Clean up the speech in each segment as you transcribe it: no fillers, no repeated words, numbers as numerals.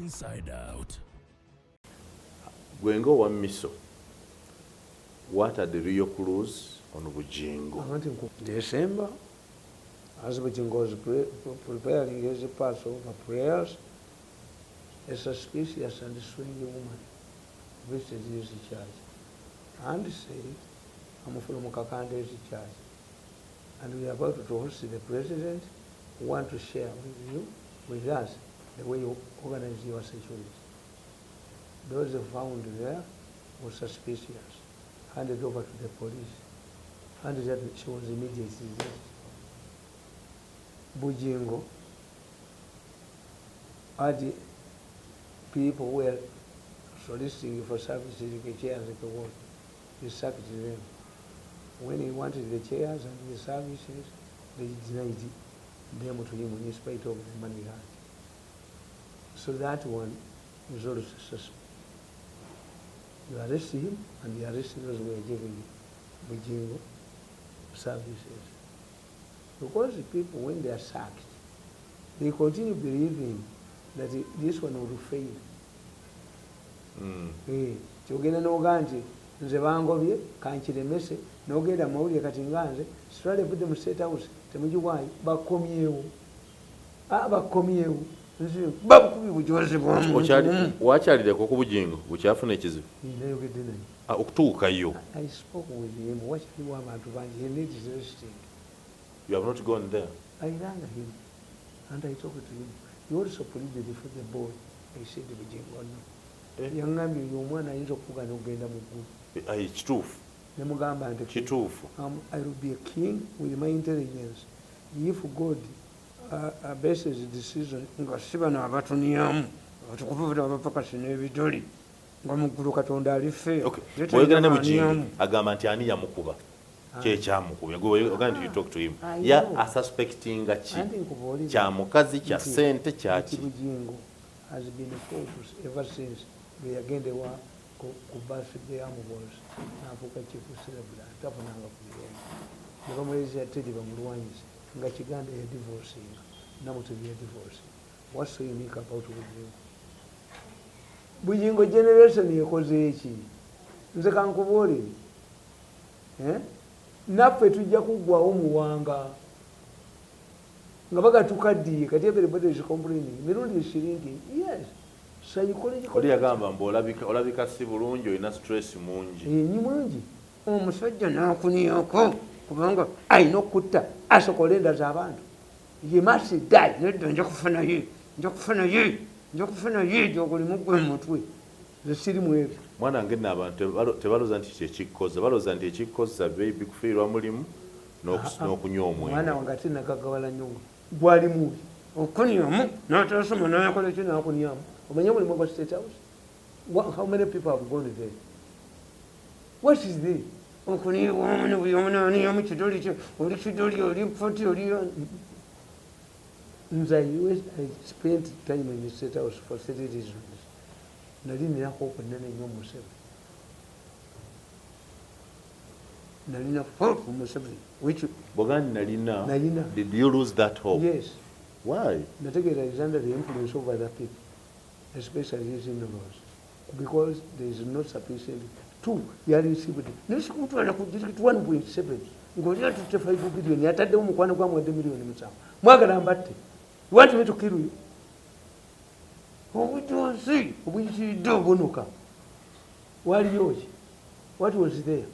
Inside Out. Gwe nga owa MISO, what are the real clues on Bujingo? December, as Bujingo was preparing his Passover prayers, a suspicious and strange woman visited his church and said, "I'm from Kakande's church, and we are about to host the president, who want to share with you, with us, the way you organize your security." Those found there were suspicious, handed over to the police, and that she was immediately released. Bujingo had people who were soliciting for services in the chairs at the world. He sacked them. When he wanted the chairs and the services, they denied them to him in spite of the money he had. So that one is also suspect. You arrest him and you arrest those who were giving Bujingo services. Because the people, when they are sacked, they continue believing that this one will fail. Eh, kyogenda n'ogaa nti nze bangobye kankiremese n'ogenda mu mawulire kati nga nze sitwale evudde mu State House temugiwaayo bakomyewo. Ah, bakomyewo nze babukubi bujozi bwamuntu. Wakyalireko ku Bujingo bukyafuna ekizibu? Nayogedde naye. Ah, okutuukayo? I spoke with him. Wakyaliwo abantu bangi. He needs resting. You have not gone there? I rang him and I talked to him. He also pleaded for the boy. I said, "Bujingo, no." Eh? Yaŋŋambye oyo omwana ayinza okukugana okugenda mu ggulu. Eh, kituufu. Ne mugamba nti Kituufu. I will be a king with my intelligence. If God bases decision nga si bano abatunyamu abatukuvuta abapakasi n'ebidoli nga mu ggulu Katonda alife. Okay. Bw'oyogera ne Bujingo agamba nti ani yamukuba kyekyamukuba gwe ogamba nti you talk to him I ya know. Asuspectinga ki? Anti nkubuulira Kya mukazi kya nti sente kyaki? Bujingo has been focused ever since lwe yagenda ewa ku birthday ya Muhoozi n'afuuka chief celebrant tafunanga ku mirembe ne bamuleeza Teddy bamulwanyise nga Kiganda ya divorcinga Namutebi ya divorcinga. What's so unique about Bujingo? Bujingo generation ekoze eki? Nze kankubuulire. Eh? Naffe tujja kuggwawo muwanga nga bagatukaddiye kati everybody is complaining mirundi is shrinking, yes, psychological. Oli yagamba mbu olabika si bulungi, olina stress mungi. Nyi mungi omusajja nakuniyako kubanga alina okutta asokola enda z'abantu. Ye must die. Nedda, nja kufunaye, nja kufunaye, nja kufunaye gyogulimu gwe mutwe nze sirimu ebyo. Mwana wange nno abantu tebalowooza nti kyekikkoza, balowooza nti ekikkoza baby kufiirwa mulimu n'okunywa Omwana omwenge. Wange ate nagagawala nnyo gwali mubi okunyamu n'atasoma nayakola ki nakunyamu omanye omulimu gwa State House. How many people have gone there? What is there okuniwamu buli omu naniyamu kidoli kye oli kidoli oli poti oli nze I spent time in the State House for three reasons. Nali nina hope nene nnyo mu Museveni. Nalina hope mu Museveni which Bwogandi nalina? Nalina. Did you lose that hope? Yes. Why? Nategeera is under the influence of other people, especially his in-laws, because there is not sufficient. Two, yali received nesikutwala ku district 1.7 ng'oli atutte 5 billion ataddewo mukwano gwamwadde miliyoni 7 mwagala mbatte. You want me to kill you? Obujozi obuyitiridde obunuka waliyo ki? What was there?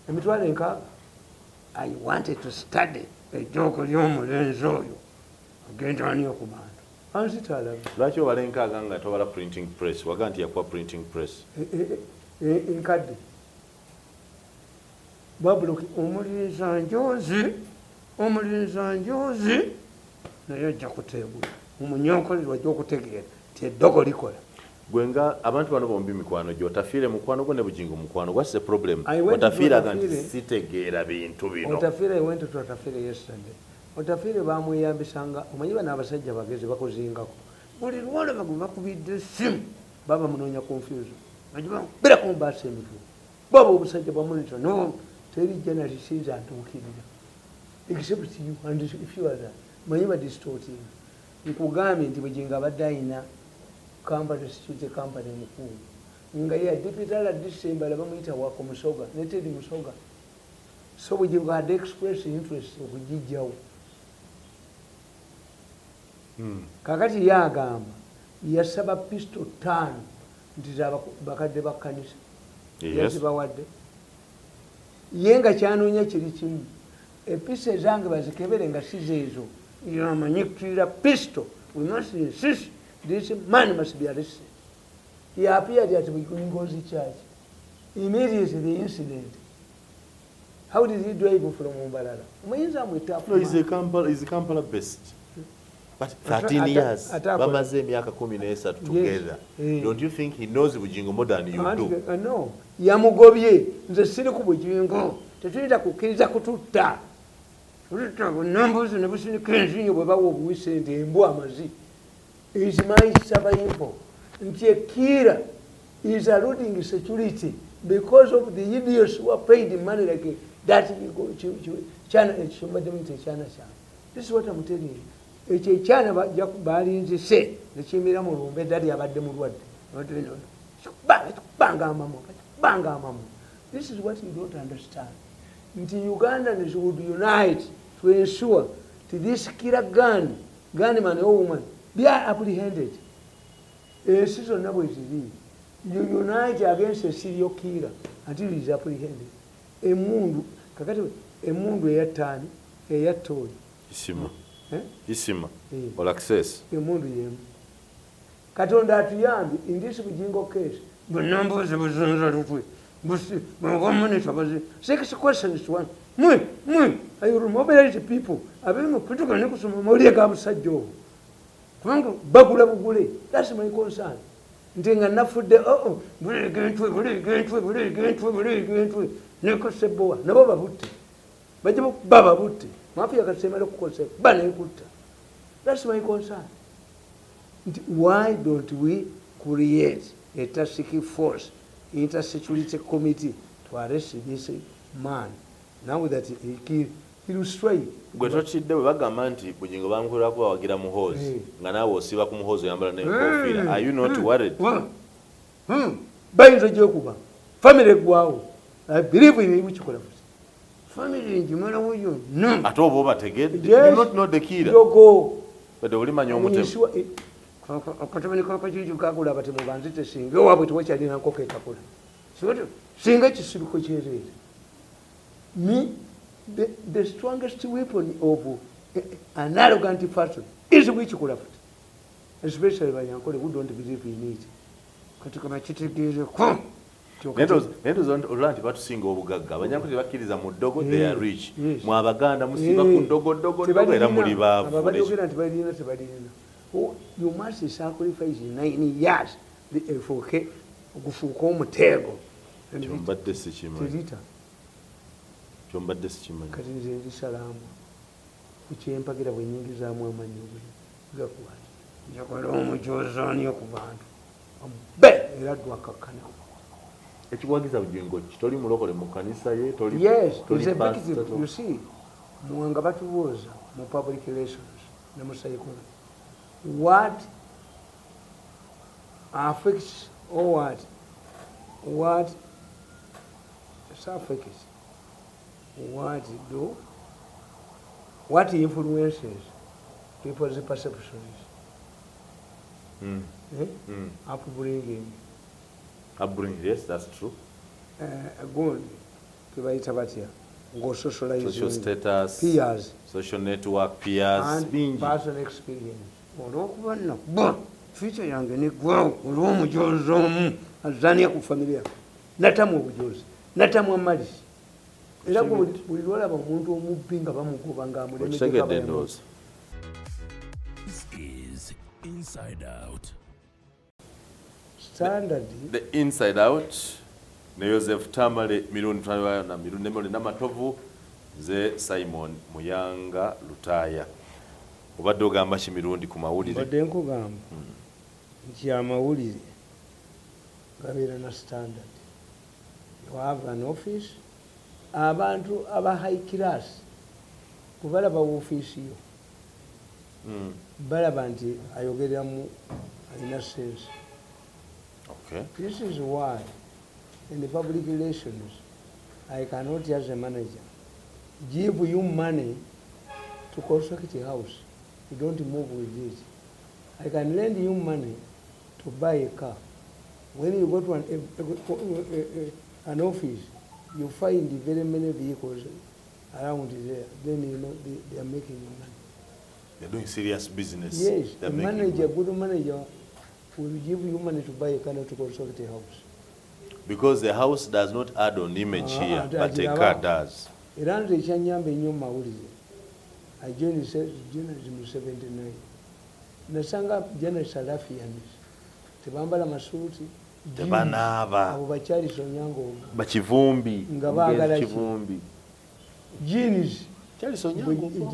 Emitwalo 60. I wanted to study ejjooko ly'omulenzi oyo agenda ani ku bantu anzitalabe. Lwaki obala enkaaga nga tobala printing press? Waga nti yakuwa printing press. Enkadde babuloki omulinza njozi omulinza njozi naye ajja kuteegula omunyokolero ajja okutegeera ti eddogo likola. Gwe nga abantu bano bombi mikwano gyo, Otafiire mukwano gwo ne Bujingo mukwano, what's the problem? I went to Otafiire aga nti Otafiire. sitegeera bintu bino. Otafiire, I went to Otafiire yesterday. Otafiire bamweyambisanga omanyi bano abasajja bagezi bakuzingako buli lwolaba gwe bakubidde essimu baba munoonya confusion berako mbaasa emitwe baba obusajja bwamunita no teri journalist ntuukirira except you and if you others manyi badistorting. Nkugambye nti Bujingo abadde ayina Company, security company mukulu nga ya deputy RDC embala bamuyita Wako Musoga ne Ted Musoga. So Bugingo had expressed interest okugijjawo. Kakati ye agamba yasaba pistol 5 nti za bakadde ba kkanisa. Yazibawadde. Ye nga kyanoonya kiri kimu, episa ezange bazikebere nga si zeezo. Yamanyikirira pistol. We must insist this man must be arrested. He appeared at Ngozi Church immediately the incident. How did he drive from Mbarara? Muyinza amwita. No, he's a Kampala based. But 13 years, bamaze emyaka 13 together. Yes. Don't you think he knows Bugingo more than you do? No. Yamugobye, nze siri ku Bugingo. Tetuyinza kukkiriza kututta. Tututta bunambuzi ne businika ensinyo bwe bawa obuwi ssente embwa amazi. Is my survival. Nti ekira is eluding security because of the idiots who are paid money like that. Kyana ekisombadde muyita ekyana kyange. This is what I'm telling you. Ekyo ekyana balinzise nekiyimira mu lumbe, eddali abadde mulwadde. Banga amamu, banga amamu. This is what you don't understand. Nti Ugandans would unite to ensure to this killer gun, gunman or woman, be apprehended. Ensi zonna bwe ziri. You unite against a serial killer until he is apprehended. Emundu, kakati emundu eyattaani, eyatta oyo. Isima. Eh? Isima. Eh. All access. Emundu yemu. Katonda atuyambye in this Bugingo case. Bunambuzi buzunza lutwe. Busi, bwamunisa bazi. Six questions to one. Mwe, mwe, I will mobilize people. Abemu kutuka ne kusoma mawulire ga busajja obwo. Kubanga bagula bugule. That's my concern. Nti nga nafudde, oh, buliga entwe, buliga entwe, buliga entwe, buliga entwe. Nekosebowa, nabo babutte. Bajja bakuba babutte. Mafia kasemera okukozesa, ba nekutta. That's my concern. Nti why don't we create a task force, inter-security committee to arrest this man now that he will strike? Gwe tokidde bwe bagamba nti Bugingo bamukolera kuba wagira Muhoozi nga naawe osiba ku Muhoozi oyambala n'enkofiira. Are you not worried? Bayinza ogyekuba family eggwawo. I believe in witchcraft. Family ngimalawo yonna. Ate oba obategedde? Yes. You not know the killer. Yogo. Badde olimanya omutemu. Akatabani kakakiju kagula abatemu banzite singa ewaabwe tewakyalina nkoko ekakula. Singa ekisibiko kyereere. Me, the strongest weapon of an arrogant person is witchcraft. Especially Banyankole who don't believe in it. Kati kama kitegeereko. Naye ndowooza olaba nti batusinga obugagga. Abanyankole tebakkiriza mu ddogo, they are rich. Yes. Mwe Abaganda musiba ku ddogo ddogo ddogo era muli baavu. Abo abalyogera nti balina tebalina. Oh, you must sacrifice 9 years efuuke ogufuuka omuteego. Kyombadde sikimanyi. Terita. Kyombadde sikimanyi. Kati nze ndisalaamu kukyempagira bwe nnyingizaamu amanyi gakwata. Njagala omujozaanyo ku bantu. Be era dwakakkana. Ekikuwagiza Bugingo ki? Toli mulokole mu kkanisa ye, toli Yes, toli he's a pastor, victim. You see, Muwanga batubuuza mu public relations ne mu psychology. What affects or what suffix, what do, what influences people's perceptions? Eh? Upbringing. Upbringing, yes, that's true. Gundi tebayita batya ng'osocializing. Social status, peers, social network, peers, and bingi. Personal experience. Olw'okuba nnakuba future yange neggwawo olw'omujozi omu azania ku family yange, natamu obujozi, natamu amalisi. Era gwe buli lwolaba omuntu omubbi nga bamugoba ng'amulemedde. Okitegedde ndowooza. This is Inside Out. Standard. The Inside Out ne Joseph Tamale Mirundi Twayo na Mirundi Nemole Namatovu, nze Simon Muyanga Lutaaya. Obadde ogamba ki Mirundi ku mawulire? Mbadde nkugamba nti amawulire gabeera na standard. You have an office. Abantu aba high class bwe balaba woofiisi yo, balaba nti ayogerera mu Alina sense. Okay. This is why in the public relations I cannot, as a manager, give you money to construct a house. You don't move with it. I can lend you money to buy a car. When you go to an office, you find very many vehicles around there. Then you know they are making money. They're doing serious business. Yes, They're a making manager, money. Good manager, will give you money to buy a car, not to construct a house. Because the house does not add on image Ah, here, ah, but a ah, car ah. does. Era nze ekyanyamba ennyo mu mawulire, I joined journalism in 79. Nasanga journalist Salafians tebambala masuuti, Tebanaaba. Abo ba Charles Onyango. Bakivumbi. Nga baagala ki? Kivumbi. Jeans. Charles Onyango.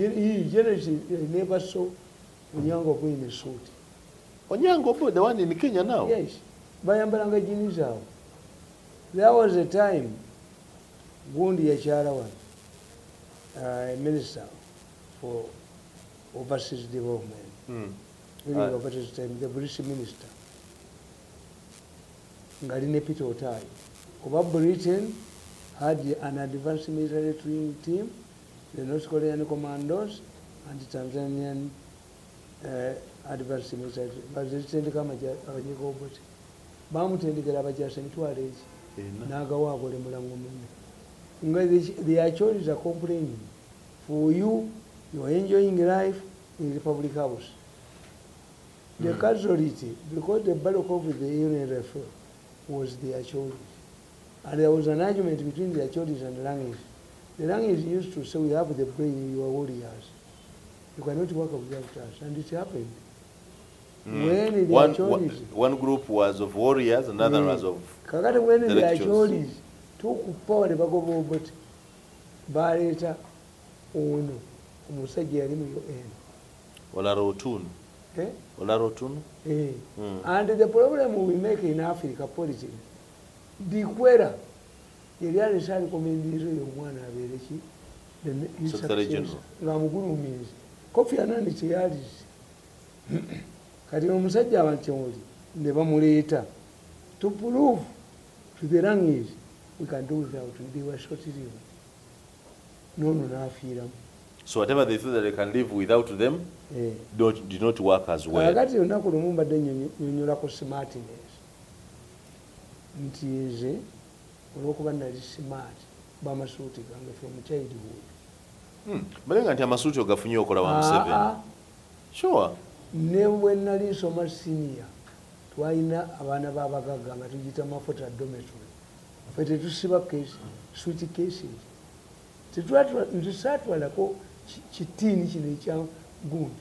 Journalist never saw Onyango Obbo in a suit. Onyango Obbo, the one in Kenya now. Yes, bayambalanga jeans awo. There was a time gundi yakyala wano, minister for overseas development during overseas time, the British minister ngali ne Peter Otai, kuba Britain had an advanced military training team, the North Korean commandos and the Tanzanian advanced military. Bazitendeka abanyega Obote, bamutendekera abajasa emitwalo egi Ena. N'agawa agole mulango munne nga the Acholis are complaining for you, you are enjoying life in Republic House. The casualty, because the bulk of the UNRF was the Acholis, and there was an argument between the Acholis and the Langis. The Langis used to say, "We have the brain, you are warriors, you cannot work without us," and it happened when the One, Acholis one group was of warriors, another was of Kakati when the intellectuals. Acholis took power ne bagoba Obote, baleeta ono omusajja yali mu UN. Olara Otunu. Eh? Olara Otunu. Eh. And the problem we make in Africa politics, Dikwera yali alese alikomendizo oyo omwana abeere ki? His Secretary successor, General. Ng'amugulumiza. Kofi Annan teyalize. Kati omusajja Abakyoli ne bamuleeta to prove to the Langis we can do without. They were short lived. Nono n'afiiramu. So whatever they thought that they can live without them, Eh. did not work as well. Kakati olunaku lumu mbadde nyonyolako smartness nti nze olwokuba nali smart, bamasuuti gange from childhood. Balenga nti amasuuti ogafunye okola wa Museveni. Ah, ah. Sure. Ne bwe nali nsoma senior, twalina abaana b'abagagga nga tugiyita Mafuta dormitory. Ffe tetusiba suit cases. Nze saatwalako kitiini kino ekya gundi.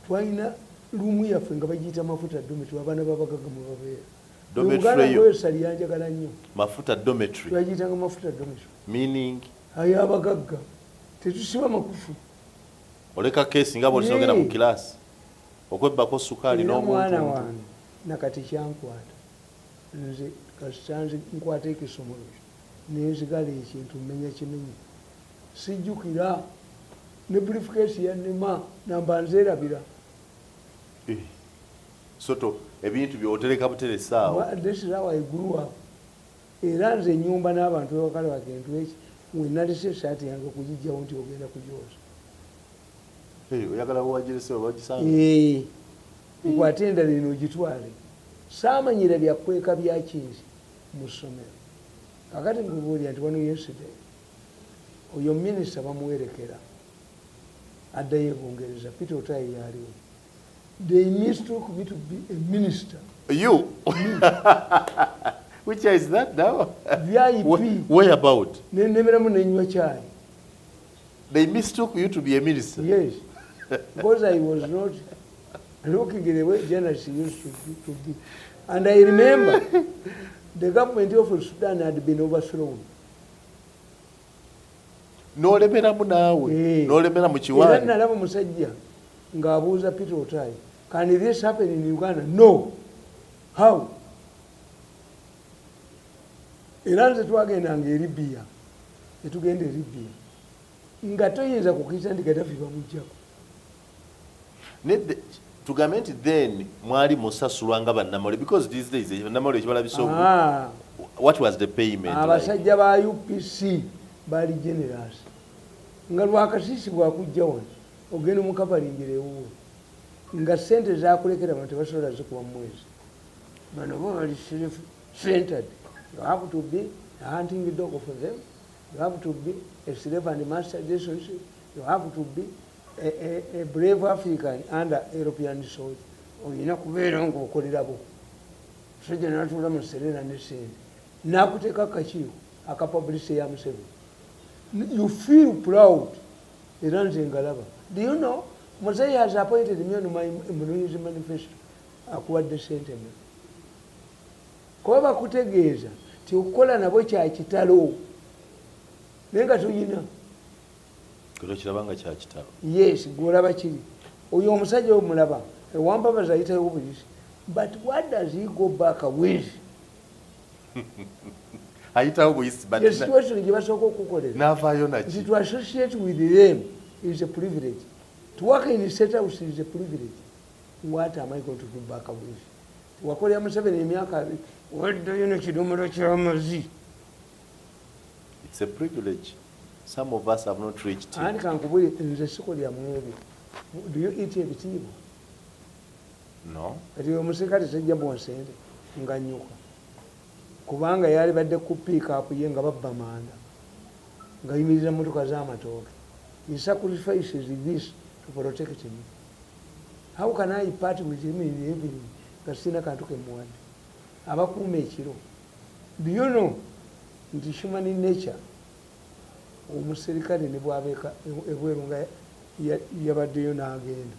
Twalina room yaffe nga bagiyita Mafuta dormitory, abaana b'abagagga mwe babeera. Dormitory Omuganda eyo. Gwesali yanjagala nnyo. Mafuta dormitory. Twagiyitanga Mafuta dormitory. Meaning Ayo abagagga tetusiba makufu. Oleka case nga bw'olinogenda mu Yee. class. Okwebbako sukaali Era mwana n'omuntu. wange nakati kyankwata, nze kasita nze nkwata ekisumuluzo nenzigala ekintu mmenya kimenye, sijjukira ne briefcase yannema namba nzeerabira. Eh. Soto ebintu by'otereka buteresi awo. This is how I grew up. Era nze enyumba n'abantu ewakala bakintu eki wenalese esaati yange kugijjawo nti ogenda kugyoza. Eh, oyagala wagirese oba wagisanga. Eh, nkwate endala eno ogitwale. Saamanyira byakweka byakinzi mu ssomero. Kakati nkubuulira nti wano yesterday oyo minisita bamuwerekera addayo e Bungereza, Peter Otai yaliwo. They mistook me to be a minister. You? Which year is that now? VIP. Where about? Nenemeramu nenywa kyayi. They mistook you to be a minister. Yes, because I was not looking the way journalists used to be. And I remember the government of Sudan had been overthrown. N'olemeramu naawe. Eh. N'olemera mu Era kiwaani. nalaba omusajja ng'abuuza Peter Otai, "Can this happen in Uganda?" "No." "How?" Era nze twagendanga e Libya, netugenda e Libya nga toyinza kukkiriza nti Gaddafi bamuggyako. Nedde Tugambe nti then mwali musasulwa nga bannamawulire, because these days bannamawulire ekibalabisa obu. Ah, What was the payment like? Abasajja ba UPC bali generous. Nga Lwakasisi bwakujja wano, ogenda omukabalingira ewuwe, nga sente zakulekera bano tebasobola zikuwa mu mwezi. Bano bo bali self centered. You have to be a hunting dog for them, you have to be a slave and master relationship, you have to be a brave African under European soldier. Olina kubeera ngaokolerabo. Musajja natuula mu Serena ne sente, nakuteeka akakiiko aka publicity ya Museveni. You feel proud. Era nze ngalaba. Do you know Muzei has appointed me on my Mulunzi manifesto? Akuwadde sente mmeka? Kuba bakutegeeza ti okukola nabo kyakitalo, naye nga tuyina. Kiraba nga kyakitalo. Yes, gwolaba kiri oyo omusajja omulaba ewambabazi ayitayo bulisi, but what does he go back with? Ayitawo buyisi, but The situation gye basooka okukolera n'avaayo nti naki? To associate with them is a privilege, to work in State House is a privilege. What am I going to do back with? Wakolera Museveni emyaka 20, waddayo nekidomolo kyamazi. It's a privilege. Some of us have not reached it. Anti kankubuli, nze sikolera mu ebyo. Do you eat ebitiibwa? No. Kati omusirikale tajja muwa sente nga nnyuka, kubanga yali badde ku pick-up ye nga babba manda, nga yimirira motoka z'amatooke. He sacrifices this to protect me. How can I part with him in the evening nga sirina kantu kemuwadde? Abakuuma ekiro. Do you know nti human nature, omuserikale ne bwabeeka ebweru nga yabaddeyo n'agenda,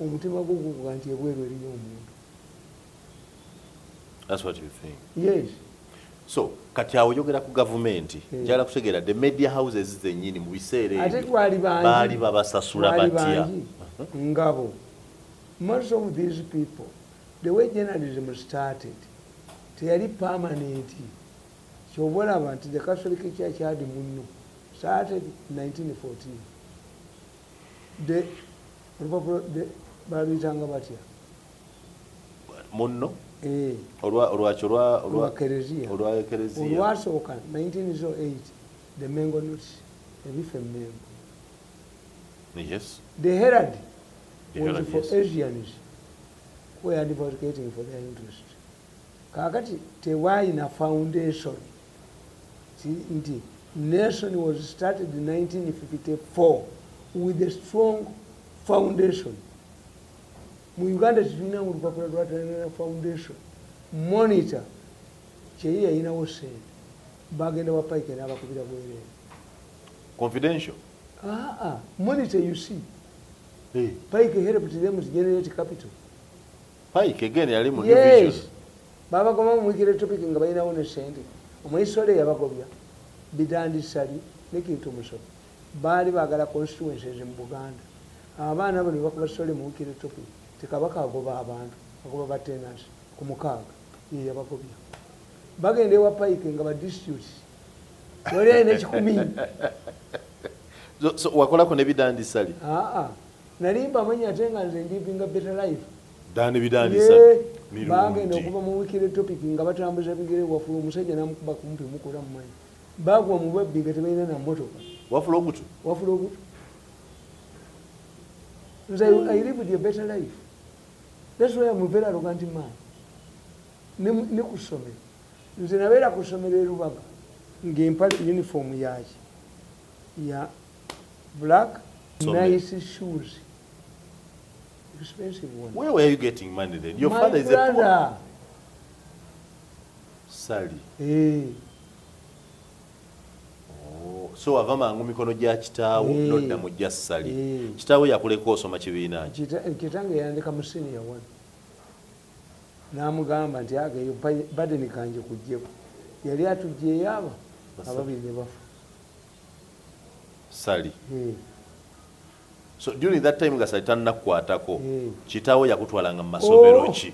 omutima gwo guvuga nti ebweru eriyo omuntu. That's what you think. Yes. So kati awo oyogera ku gavumenti. Njagala kutegeera the media houses zennyini mu biseera Ate ebyo twali bangi. Baali babasasula Twali batya? bangi. Ngabo most of these people, the way journalism started, teyali permanent. Kyoba olaba nti the Catholic Church had Munno started 1914. The olupapula baluyitanga batya? Munno? Eh, Olwaki? Olwa Kereziya. Olwa Kereziya. Olwasooka 1908, the Mengo Notes, ebifa emmengo. The Herald The was Herald, for yes. Asians who were advocating for their interest. Kakati tewayina foundation. Nti Nation was started in 1954 with a strong foundation. Mu Uganda tetulina olupapula lwatalina foundation. Monitor kyeyi yayinawo sente, bagenda wa Pike n'abakubira bwereere. Confidential. Aa, Monitor, you see. Hey. Pike helped them to generate capital. Pike again yali mu New Yes. Vision. Babagoma mu Weekly Topic nga balinawo ne sente. Omuyisole yabagobya Bidandi Ssali ne Kintu Musoke baali baagala constituencies mu Buganda. Abaana bano bakuba sole mu Weekly Topic, tekabaka agoba abantu, agoba ba tenants ku mukaaga, ye yabagobya. Bagenda ewa Pike nga ba districts wali alina 1,000. So wakolako ne Bidandi Ssali? Aa, nali mbamanyi, ate nga nze ndivinga better life. Dani Bidandi Ye, Ssali. bagenda Mirundi. okuva mu Weekly Topic nga batambuza bigere. Wafula omusajja namukuba kumpi mukula mumanyi, bagwa mu babbi nga tebalina na motoka. Wafula ogutu. Wafula ogutu. Nze I lived a better life. That's why I'm very arrogant man. Ne ku ssomero, nze nabeera ku ssomero e Rubaga ng'empale uniform yaki ya black. Somero. Nice shoes, expensive one. Where were you getting money then? Your My father is a poor brother. Ssali. Eh. Oh, so wava mangu mikono gya kitaawo Eh. nodda mu gya Ssali. Eh. Kitaawo yakuleka osoma kibiina ki? Kitange yandeka mu senior one, n'amugamba nti ageyo badeni kanje kujjeko. Yali atugjeyo aba ababiri ne bafa. Ssali. Eh. So during that time nga Ssali tannakukwatako, Eh. kitaawo yakutwalanga mu masomero Oh. ki?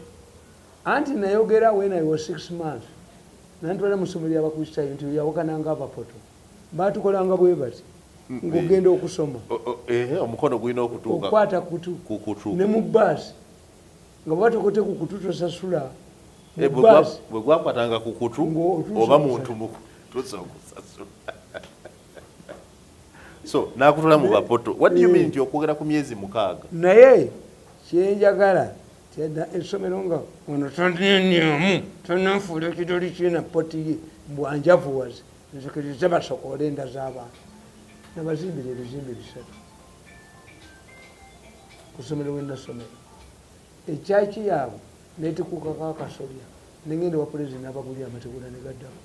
Anti nayogera when I was 6 months, nantwala mu ssomero ly'Abakristaayo nti yawakananga abapoto, batukolanga bwe bati ng'ogenda okusoma. Ehe, omukono gulina okutuuka Okukwata kutu. ku kutu. Ne mu baasi. Nga bwatokote ku kutu tosasula. Eh, bwe gwakwatanga ku kutu oba muntu mutuusa okusasula. So nakutwala mu bapoto. What do you mean nti okwogera ku myezi 6? Naye kyenjagala essomero nga ono tonenyamu tonanfuula ekidoli kina poti ye mbwanjavuwaze nzikirize basokoole enda z'abantu. Nabazimbira ebizimbe 3 ku ssomero we nasomera. Ekyaki yaabwe netikukako akasolya nengenda wa pulezidenti n'abagulira amategula ne gaddako.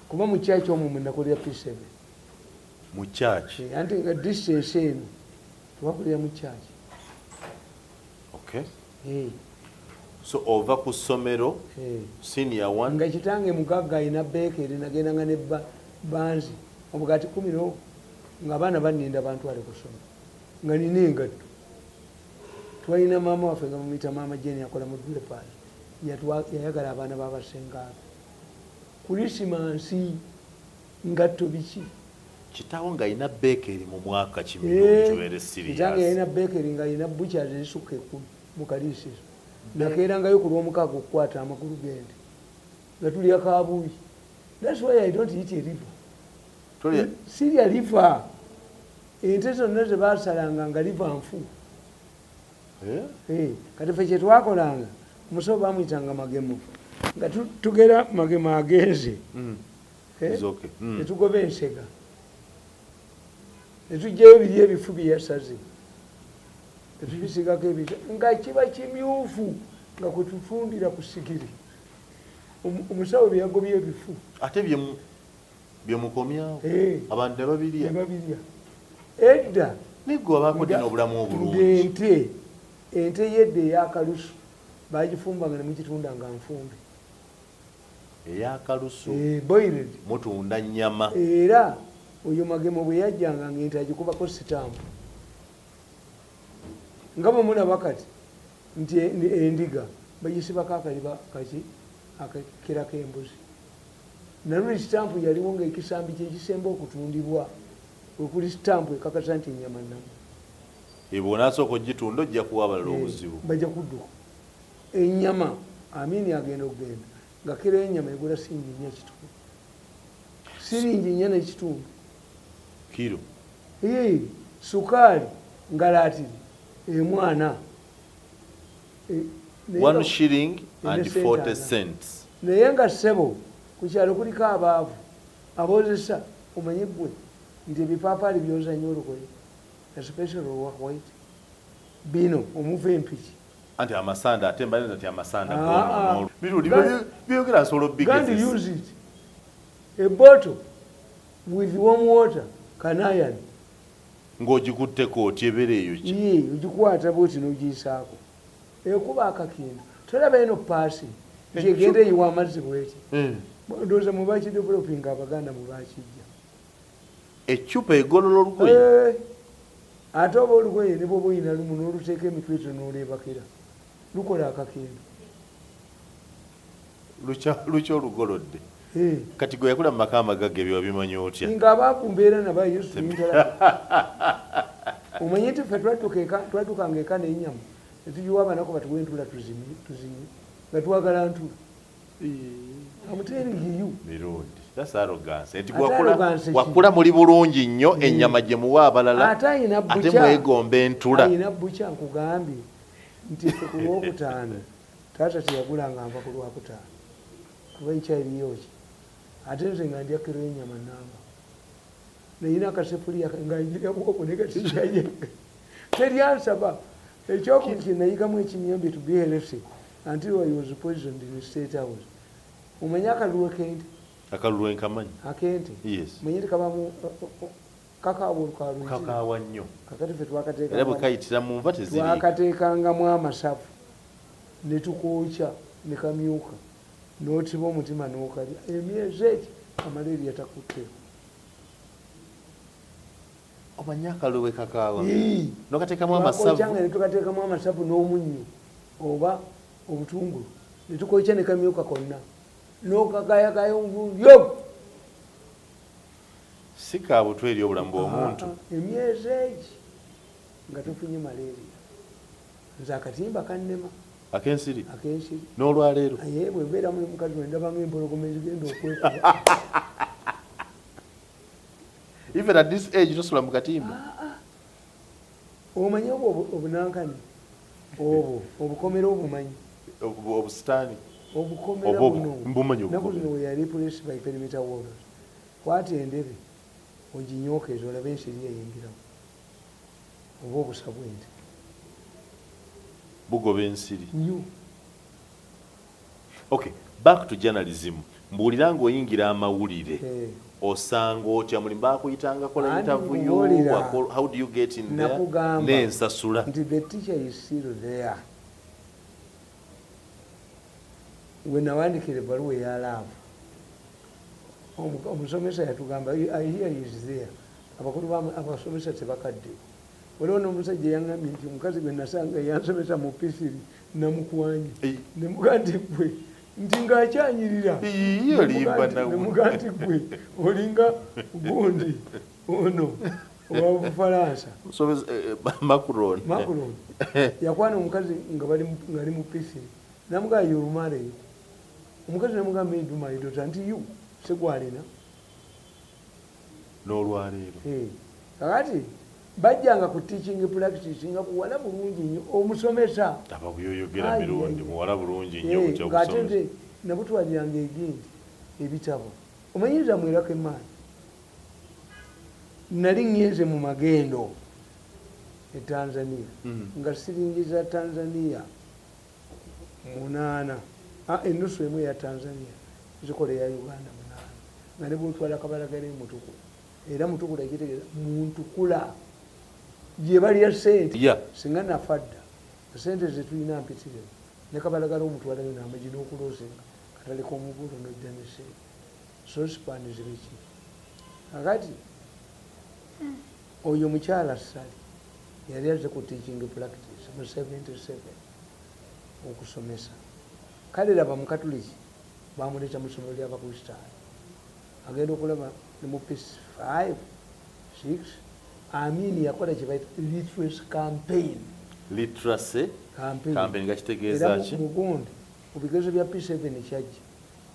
Kuba mu kyaki omwo mwe nakolera P7. Mu kyaki? Anti nga distance eno twakolera mu kyaki. Okay. So ova ku ssomero senior 1. Nga kitange mugagga alina beekeri nagendanga ne banzi obugaati 10 nga abaana banninda bantwale ku ssomero nga nina engatto. Twalina maama waffe nga bamuyita maama Jane akola mu Drapers. Yayagala abaana b'abasengaabe. Kurisimansi ngatto biki? Kitaawo ng'alina beekeri mu mwaka kimirundi tubeere serious. Kitange yalina beekeri ng'alina butchers ezisukka 10 mu kaliisizo. Nakeerangayo ku Lwomukaaga okukwata amagulu g'ente. Nga tulya kabuuyi. That's why I don't eat a liver. Sirya liver. Ente zonna ze baasalanga nga liver nfu. Kati ffe kye twakolanga, omusawo baamuyitanga Magemo. Nga tugera Magemo agenze. Ne tugoba ensega. Ne tuggyayo biri ebifu bye yasaze. Ne tubisigako ebita. Nga kiba kimyufu nga kwe tutundira ku sigiri. Omusawo bye yagobye ebifu. Ate bye mukomyawo. Abantu ne babirya. Ne babirya. Edda. Naye gwe wabaako ddi n'obulamu obulungi? Ente yedda ey'akalusu bagifumbanga ne mugitunda nga nfumbe. Ey'akalusu? Boiled. Mutunda nnyama. Era oyo Magemo bwe yajjanga ng'ente agikubako sitampu. Nga bwe mulaba kati nti endiga bagisibako akaliba kaki akakira k'embuzi. Naluli sitampu yaliwo ng'ekisambi kye kisemba okutundibwa. Wekuli sitampu ekakasa nti ennyama nnamu. Bw'onaasooka ogitunda ojja kuwa abalala obuzibu. Bajja kudduka. Ennyama Amini agenda okugenda nga kiro y'ennyama egula siringi 4.5. Siringi 4.5. Kiro. Sukaali ngalaatiri emwana. 1 shilling and 40 cents. Naye nga ssebo ku kyalo kuliko abaavu aboozesa omanyi ggwe nti ebipaapaali byoza nnyo olugoye especially olwa white. Bino omuva empiki. Anti amasanda ate mbalina nti amasanda goonoona. Mirundi byogera nsobola obigezesa. Gandhi use it. A bottle with warm water can iron. Ng'ogikutteko otya ebeera eyo ki? Ogikwata bw'oti n'ogiyisaako. Ekuba akakindu. Tolaba eno paasi nti egenda eyiwa amazzi bw'eti. Ndowooza mwe bakidevelopinga Abaganda mwe bakijja. Eccupa egolola olugoye? Ate oba olugoye ne bw'oba olina lumu n'oluteeka emitwe egyo n'olwebakira. Lukola akakindu. Lukya olugolodde. Kati gwe yakula mu maka amagagga ebyo wabimanyi otya? Nga abaavu mbeera nabo I used to interact. Omanyi nti ffe twaddukanga eka n'ennyama ne tugiwa abanaku batuwe entula tuzinye nga twagala ntula. I'm telling you. Mirundi. That's arrogance. Nti Ate arrogance ki? wakula muli bulungi nnyo ennyama gye muwa abalala Ate alina ate bukya. mwegomba entula. Alina bukya nkugambye nti ffe ku Lwokutaano taata teyagulanga nva ku Lwakutaano kuba ekyaliyo ki ate nze nga ndya kiro y'ennyama nnamba. Nayina akasefuliya nga njirya bwoko naye kati sikyayenga. Teryansaba. Ekyokubiri kye nayigamu ekinnyambye to be healthy until I was poisoned in the State House. Omanyi akalulu ak'ente? Akalulu enkamanyi. Ak'ente? Yes. Omanyi nti kabamu, kakaawa olukalungi. Kakaawa nnyo. Kakati ffe twakateeka Era bwe kayitira mu nva teziriika. Twakateekangamu amasavu ne tukookya ne kamyuka n'otiba omutima n'okalya. Emyezi egi amalaria takutteko. Omanyi akalulu bwe kakaawa? Ii. N'okateekamu amasavu. Twakokyanga ne tukateekamu amasavu n'omunnyo oba obutungulu ne tukookya ne kamyuka konna n'okagayagaya omulundi ogwo. Si ka butwa eri obulamu bw'omuntu. Emyezi egi nga tufunye malaria. Nze akatimba kannema. Akensiri? Akensiri. N'olwaleero? Aye, bwe mbeera muli mukazi we ndaba ng'empologoma ezigenda okwekuba. Even at this age tosula mu katimba? Omanyi obwo obunankani obwo obukomera obumanyi? Obusitaani. Obukomera buno. Mbumanyi. Naku zino we yali replaced by perimeter walls. Kwata endebe oginyookeze olabe ensiri eyingiramu oba obusa bw'ente. Bugoba ensiri. Nnyo. Okay, back to journalism. Mbuulira, ng'oyingira amawulire osanga otya mulimu? Bakuyitanga kola Anti interview? nkubuulira. How do you get in there? Nakugamba n'ensasula. nti the teacher is still there. We nawandikira ebbaluwa eya love, omusomesa yatugamba, "I hear he is there." Abakulu abasomesa tebakadde. Waliwo n'omusajja yaŋŋambye nti omukazi gwe nasanga yansomesa mu P3 namukwanye. Nemugaa nti gwe nti ng'akyanyirira. Ii, olimba nawe. Nemugaa nti gwe olinga gundi ono owa Bufalansa. Macron. Macron yakwana omukazi nga ngali mu P3, namugaa, "You'll marry." Omukazi namugamba, "Me do my daughter." Nti you segwalina. N'olwaleero? Kakati bajjanga ku teaching practice nga kuwala bulungi nnyo omusomesa. Aba byoyogera. Ai, Mirundi ai. muwala bulungi nnyo butya Ng'ate okusomesa. nze nabutwaliranga egindi ebitabo. Omanyiriza mwerako emaani, nali ŋŋenze mu magendo e Tanzania nga siringi za Tanzania 8, enusu emu eya Tanzania zikola eya Uganda 8, nga ne bwotwala kabalagala emutukula, era mutukula ekitegeeza muntukula gye balya sente. Singa nafa dda, sente zetulina mpitirivu, ne kabalagala omutwalayo namagi n'okulosinga katale k'omubuulo nojja ne sente saucepan zibiki. Kakati oyo mukyala Sali yali azze ku teaching practice mu 77 okusomesa. Kale laba, mukatuliki bamuleeta mu ssomero ly'Abakristaayo, agenda okulaba ne mu P5 6 Amini yakola kye bayita literacy campaign. Literacy campaign. Campaign nga kitegeeza Era ki? Mugundi mu bigezo bya P7 kyajja,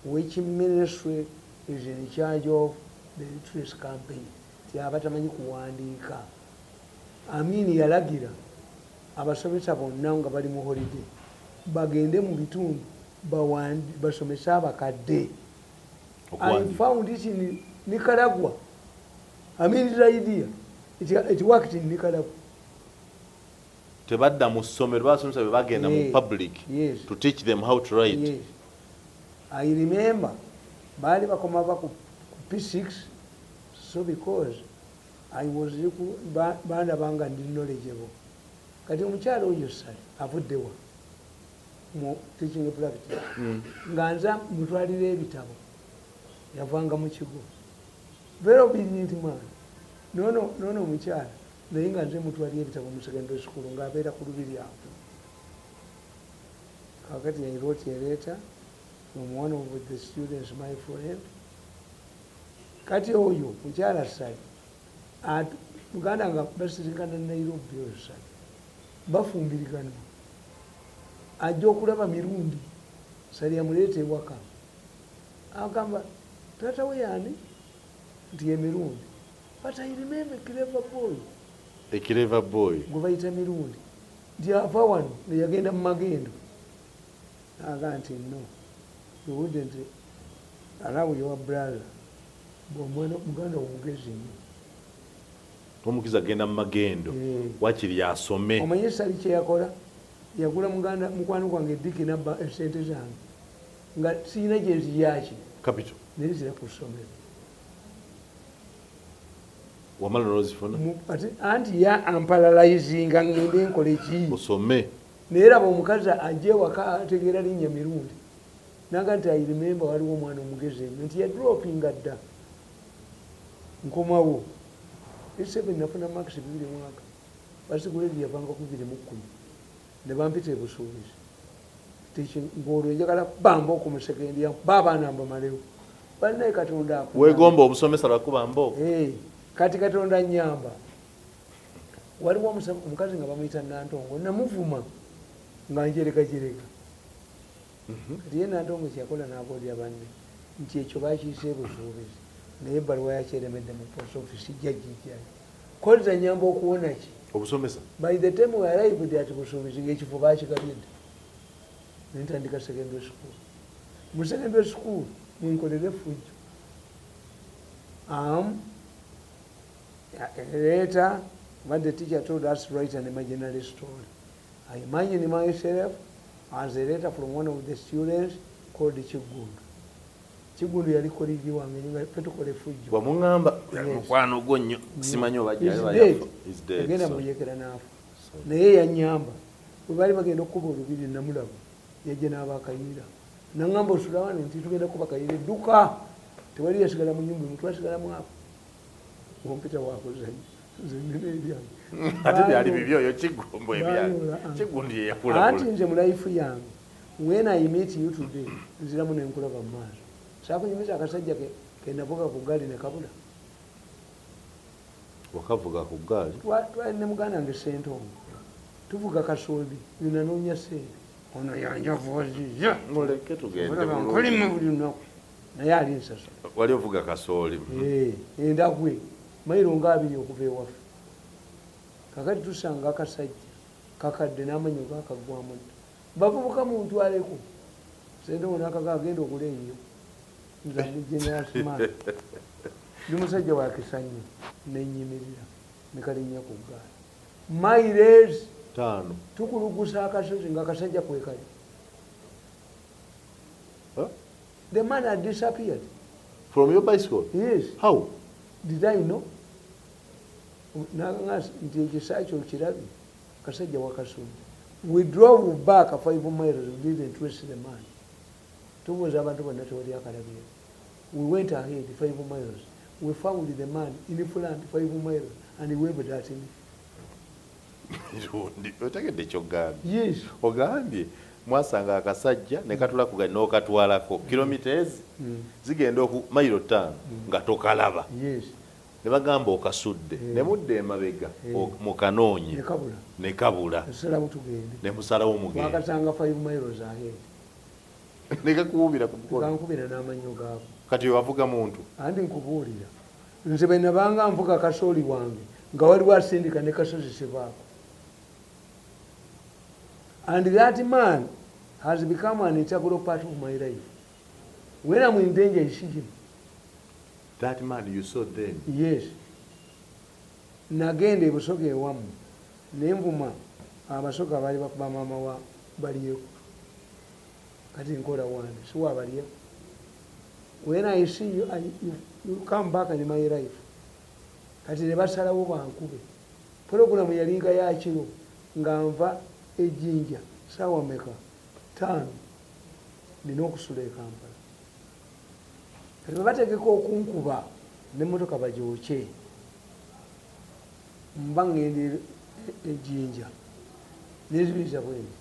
which ministry is in charge of the literacy campaign, ti abatamanyi kuwandiika. Amini yalagira abasomesa bonna nga bali mu holiday bagende mu bitundu basomese abakadde. I Okuwandiika. found it in Nicaragua. Amin's idea. It worked in Nicaragua. Tebadda mu ssomero, basomesa bwe bagenda mu public to teach them how to write. Yes. I remember baali bakoma ba ku P6, so because I was bandaba nga ndi knowledgeable. Kati omukyala oyo Sale avuddewa mu teaching practice nga nza mutwalira ebitabo, yavanga mu kigo, very obedient man. Nono omukyala naye nga nze mutwalira ebitabo mu secondary school ng'abeera ku lubiri awo. Kakati I wrote a letter from one of the students, my friend. Kati oyo mukyala Sali muganda nga basisinkana Nairobi, oyo Sali bafumbiriganwa, ajja okulaba Mirundi. Sali amuleeta ewaka, agamba taata we yani nti ye Mirundi, but I remember clever boy. A clever boy. Gwe bayita Mirundi, nti ava wano neyagenda mu magendo. Aga nti no, you wouldn't allow your brother, omwana muganda omugezi nnyo. Omukizi agenda mu magendo wakiri asome. Omanye Sali kyeyakola? Yagula muganda mukwano gwange Diki nabba esente zange nga siyina gyenziyaki. Capital. Nenzira ku ssomero. Wamala nozifuna? Anti ya amparalizinga ngende nkole ki? Osome. Naye raba omukazi ajja ewaka ategeera linnya Mirundi, naga nti I remember waliwo omwana omugezi ennyo nti yadropinga dda. Nkomawo P7, nafuna marks 2 mwaka, first grade yavanga ku 2 mu 10, ne bampita ebusuubizi ng'olwo njagala bamba oku mu second year baabaana mbamalewo. Balinaye Katonda akuyamba. Weegomba obusomesa lwakuba mbooko. Kati Katonda nyamba, waliwo omukazi nga bamuyita Nantongo, namuvuma. Nga njeregajerega. Kati ye Nantongo kyeyakola n'abuulira banne nti ekyo bakiyise busuubizi, naye ebbaluwa yakyeremedde mu post office, jjajjijjayo koleza nyamba okuwona ki? Obusomesa. By the time we arrived at Busuubizi, ng'ekifo bakigabye dda. Nentandika secondary school. Mu secondary school mwenkolera effujjo. Later, when the teacher told us to write an imaginary story, I imagined myself as a letter from one of the students called Kigundu. Kigundu yali colleague wange nga ffe tukola effujjo. Wamuŋŋamba. Yes. Mukwano gwo nnyo, simanyi oba He's gyali. dead. He's dead, Yagenda so- muyekera n'afa. Naye yanyamba bwe baali bagenda okukuba olubiri, namulaba yajja n'abakayira, naŋŋamba, "Osula wano?" Nti, "Tugenda kuba Kayira, edduka." Tewali yasigala mu nyumba emu, twasigalamu ako kompyuta wakuzanya, nze nina ebyange. Ate byali bibyo, oyo Kigumbu ebyange. Bayola, ah. Kigundi ye Anti yakulabula. Nze mu life yange, when I meet you today, nziramu nenkulaba mu maaso. Saakunyumiza akasajja kenavuga ku gaali ne kabula? Wakavuga ku ggaali? Twali ne muganda wange Sentongo, tuvuga kasooli, nina noonya sente, ono yanjavuwaziza. Muleke tugende Olaba bulungi. nkolima buli lunaku, naye ali nsasula. Wali ovuga kasooli? Eh, endagwe mayiro nga 20 okuva ewaffe. Kakati tusanga akasajja kakadde n'amanyo gakaggwamu dda. "Bavubuka, muntwaleko." Sentongo nakaga, "Agenda ogula eyo." Nze ndi generous man, ndi musajja wa kisa nnyo, nenyimirira nekalinnya ku ggaali miles 5. Tukulugusa akasozi nga akasajja kwekali. Huh? The man had disappeared. From your bicycle? Yes. How? Did I know? Nanga nti ekisa kyo kirabye, kasajja wakasudde. We drove back 5 miles, we didn't trace the man. Tubuuza abantu bonna, tewali akalabye. We went ahead 5 miles, we found the man in front 5 miles and he waved at me. Mirundi, otegedde kyogambye? Yes. Ogambye mwasanga akasajja ne katula ku gaali n'okatwalako kilomita ezi zigenda oku mayiro 5 nga tokalaba. Yes. Ne bagamba okasudde, ne mudda emabega mukanoonye. Nekabula. Ne kabula. Esalawo tugende. Ne musalawo mugende. Twakasanga 5 miles ahead. Ne kakuwubira ku mukono. Kankubira n'amannyo gaako. Kati wavuga muntu? Anti nkubuulira, nze bwe nabanga nvuga kasooli wange nga waliwo asindika ne kasozi sivaako. And that man has become an integral part of my life. When I'm in danger, I see him. That man you saw then? Yes. Nagenda ebusoga ewammwe nenvuma abasoga baali bakuba maama wa Balyeko. Kati nkola wande siwa Balyeko. When I see you, you come back in my life. Kati ne basalawo bankube. Pulogulamu yalinga yakiro, nga nva ejjinja saawa meka? 5. Nina okusula e Kampala. Kati bwe bategeka okunkuba nemmotoka bagyokye, mba ngenda ejjinja nezibiriza bwendi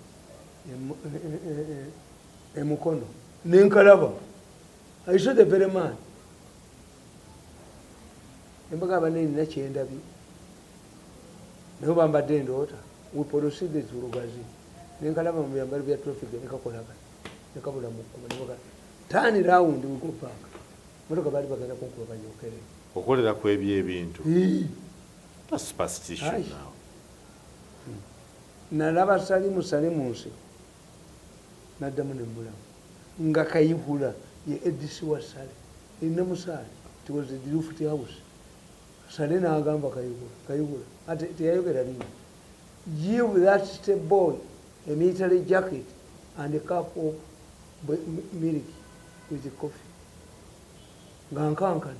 emukono nenkalaba. I saw the very man. Embaga banene nina kyendabye, naye bambadde endoota. We proceeded to Lugazi, nenkalaba mu byambalo bya traffic, nekakolagana nekabula mu kkubo. Nebaga turn round, we go back. Motoka baali bagenda kunkuba banyokere. Okolera ku ebyo ebintu? That's superstition. Aye. Now. Nalaba Salimu Salimunsi, naddamu nemulamu nga Kayihura ye ADC wa Sale enamusaale. It was the Luft House. Sale n'agamba Kayihura, "Kayihura," ate teyayogera linnya, "give that step boy a military jacket and a cup of milk with coffee." Nga nkankana.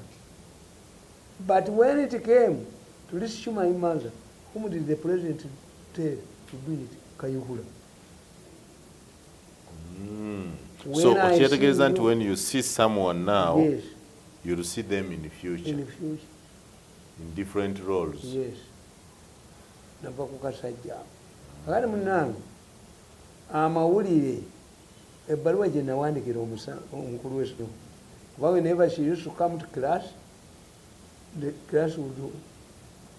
But when it came to rescue my mother, whom did the president tell to do it? Kayihura. When So I okyetegereza see nti you- when you see someone now, Yes. you'll see them in the future. In the future. In different roles. Yes. Nava ku kasajja ako. Kakati munnange, amawulire, ebbaluwa gye nawandikira omukulu w'essomero, kuba whenever she used to come to class, the class would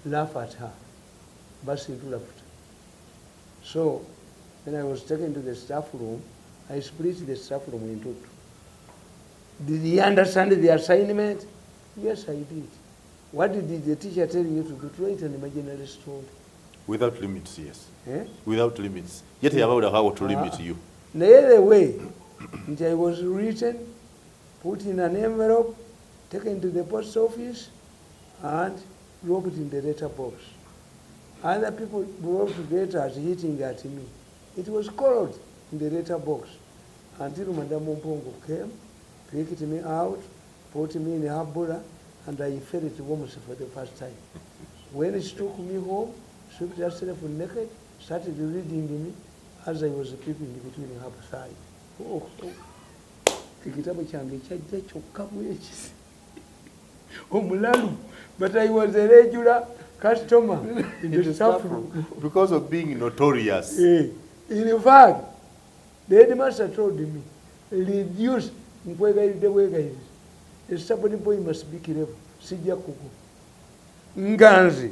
laugh at her, burst into laughter. So Then I was taken to the staff room. I split the staff room into two. Did he understand the assignment? Yes, I did. What did the teacher tell you to do? To write an imaginary story. Without limits, yes. Eh? Without limits. Yet about how to limit you. Naye the way nti I was written, put in an envelope, taken to the post office, and dropped in the letter box. Other people brought letters hitting at me. It was cold in the letter box until Madame Mpongo came, picked me out, put me in her bura, and I felt warmth for the first time. When she took me home, stripped herself naked, started reading me as I was peeping between her thighs. Oh, oh. Ekitabo kyange kyajja kyokka bwekisi omulalu, but I was a regular customer in the staff room. Because of being notorious. Eh, in fact, the headmaster told me, reduce, nkwegayiridde bwegayirizi, a stubborn boy must be careful, sijja kugo. Nga nze,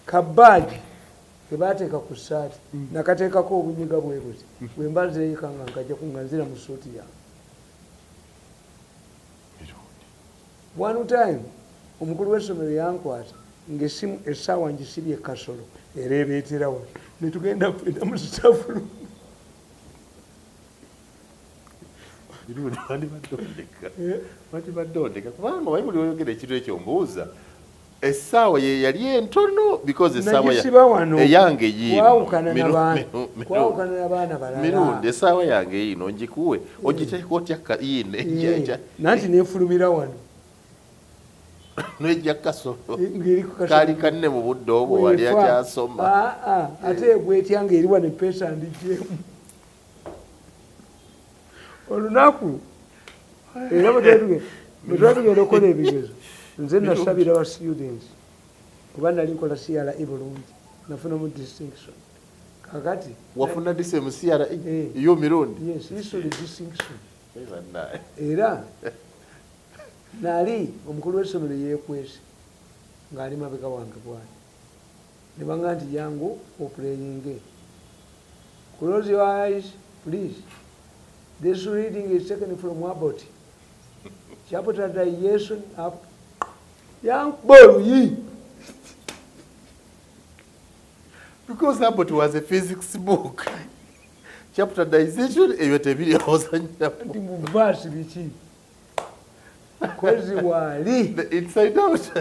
kabaagi kebateeka ku ssaati, nakateekako obunyiga bwe buti, bwe mba nzeeyika nga nkajja nga nzira mu suuti yange. One time, omukulu w'essomero yankwata ng'essimu essaawa ngisibye kasolo ereebeetera wano, ne tugenda ffenna mu staff room. Wandibadde ondeka kubanga omanyi buli oyogera ekintu ekyo mbuuza essaawa ye yali entono because essaawa Nagisiba wano. Eyange yiino. Kwawukana n'abaana balala. Mirundi essaawa yange yiino ngikuwe ogiteeka otya yiino Eh, nanti nefulumira wano. Nejja kasolo. Ng'eri ku kasolo. Kaali kanne mu budde obwo wali Weefa. akyasoma. Ah, ah, ate egwetya ng'eri wano epeesa ndigyemu. Olunaku era bwe twali tugenda okukola ebigezo, nze nasabira ba students kuba nali nkola CRE bulungi, nafunamu distinction. Kakati wafuna dise mu CRE Eh. yo Mirundi? Yes, history distinction. Eh, bannaye. Era nali omukulu w'essomero yeekwese ng'ali mabega wange bw'ati, ne baŋŋamba nti jangu opureyinge. Close your eyes please, this reading is taken from Abbott chapter digestion up yankuba oluyi. Because Abbott was a physics book. Chapter digestion ebyo tebiri ozannyiramu. Nti mu vaasi biki kozi waali The inside out.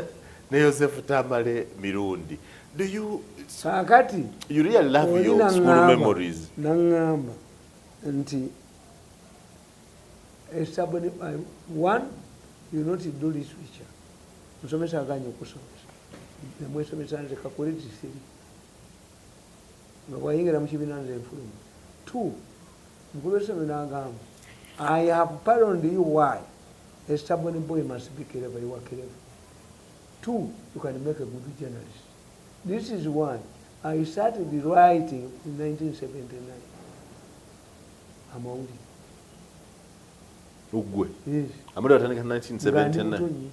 Ne Joseph Tamale Mirundi. Do you Kaakati you really love oli your school memories? Naŋŋamba nti esabuni one, you not do literature, musomesa aganye okusomesa, namwesomesa nze kakuleti three nga bwayingira mu kibiina nze nfuluma. Two, mukulu w'essomero n'agamba, I have pardoned you why a stubborn boy must be clever, you are clever. Two, you can make a good journalist. This is why I started writing in 1979. Amawulire. Ugwe. Yes. Amawulire watandika Nga ndi 1979. muto nnyo.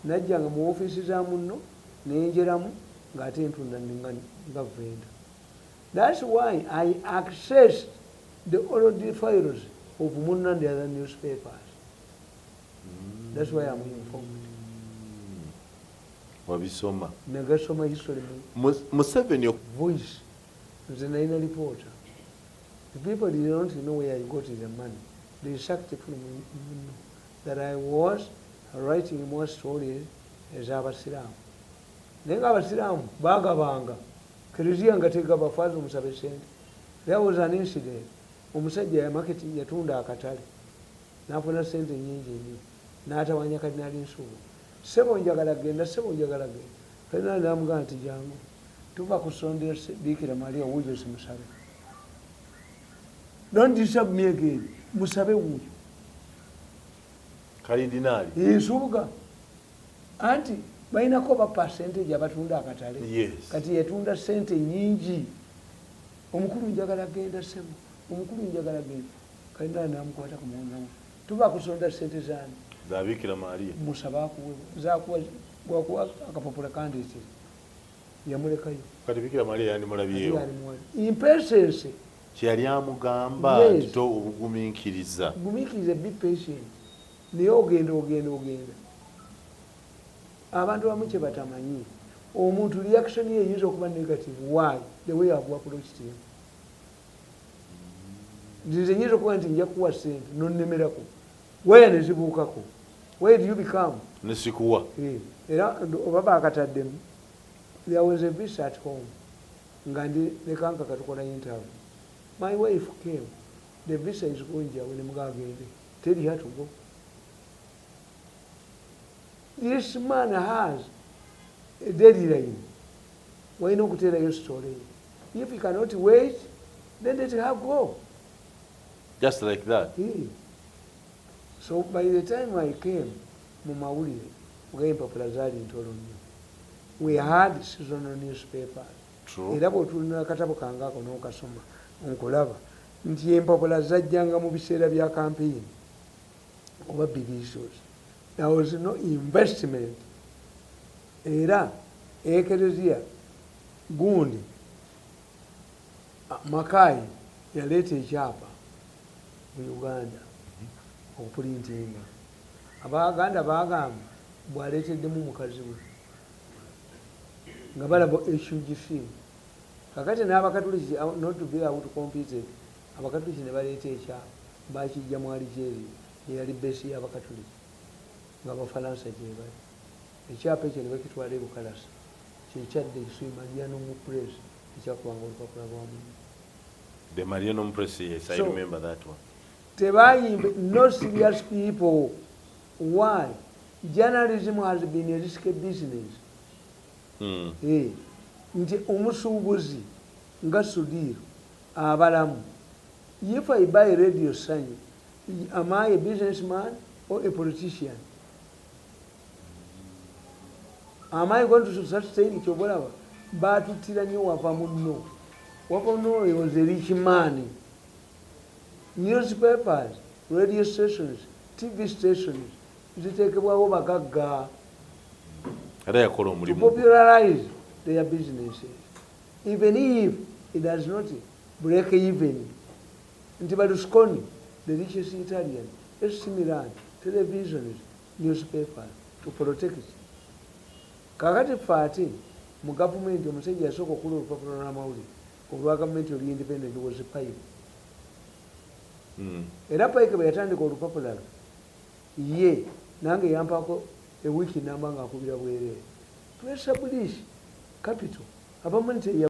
Najjanga mu ofiisi za munno nenjeramu ng'ate ntunda nga venda. That's why I accessed the old files of Munno and the other newspapers. That's why I'm informed. Wabisoma. Nagasoma history mu Museveni Voice. Nze nalina reporter. The people did not know where I got the money. They sacked from Munno that I was writing more stories ez'abasiraamu. Naye ng'abasiraamu baagabanga. Kereziya nga tegaba faaza omusabe sente. There was an incident. Omusajja ya market yatunda akatale. N'afuna sente nnyingi nnyo. N'atawanya Kadinali Nsubuga. Ssebo njagala genda, ssebo njagala genda. Kadinali n'amugamba nti jangu. Tuva ku ssondero Bikira Maria wuuyo si musabe. Don't disturb me again. Musabe wuuyo. Kalidinaali. Nsubuga. Anti balinako ba percentage abatunda akatale. Yes. Kati yatunda sente nnyingi. Omukulu njagala genda ssebo. Omukulu njagala genda. Kalidinaali n'amukwata ku mukono. Tuva kusonda sente zaani. Za Bikira Maria. Musabe akuwe. Zakuwa, gwakuwa akapapula kandeetere. Yamulekayo. Kati Bikira Maria yandimulabyewo. Impatience. Kyeyali amugamba nti to obugumiikiriza. Gumiikiriza, be patient. Naye ogenda ogenda ogenda. Abantu abamu kye batamanyi, omuntu reaction ye eyinza okuba negative. Why? The way I've approached him. Nze nyinza okuba nti nja kuwa sente nonnemerako, waya ne zibuukako. Where do you become? Nesikuwa. Era oba bakataddemu. There was a visa at home nga ndi nekanka katukola interview. My wife came, the visa is going away. Nemugagende, tell her to go. This man has a deadline, walina okuteerayo story. If he cannot wait, then let her go. Just like that. Yeah. So by the time I came mu mawulire, ogaye empapula zaali ntono nnyo. We had seasonal newspapers. Era bw'otunula akatabo kange ako n'okasoma, nkulaba nti empapula zajjanga mu biseera bya campaign oba big issues. There was no investment. Era ekereziya gundi Mackay yaleeta ekyapa mu Uganda okupulintinga. Abaganda bagamba bwaleeteddemu mukazi we nga balaba huge thing. Kakati n'Abakatuliki, not to be out competed, Abakatuliki ne baleeta ekyapa, bakijja mu Algeria, eyali base y'Abakatuliki nga Abafalansa gye bali. Ekyapa ekyo ne bakitwala e Bukalasa, kyekyadde ekisui Marianum Press, ekyakubanga olupapula lwa munno. The Marianum Press, yes, I So, remember that one. Tebayimbe no serious people. Why? Journalism has been a risky business. Nti omusuubuzi nga Sudhir abalamu, if I buy Radio Sanyu, am I a businessman or a politician? Am I going to sustain? Kyobalaba batuttira nnyo wava munno. Wava munno was a rich man. Newspapers, radio stations, TV stations ziteekebwawo bagagga Era yakola to omulimu. popularize their businesses, even if it does not break even. Nti Berlusconi, the richest Italian, AC Milan, televisions, newspapers to protect. Kakati fe ate mu gavumenti, omusajja yasooka okula olupapula lw'amawulire olwa gavumenti oli independent was Pike. Era Pike bwe yatandika olupapula lwe, ye nange yampaako ewiiki namba ng'akubira bwereere to establish capital abamu nti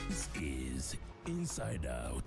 This is Inside Out.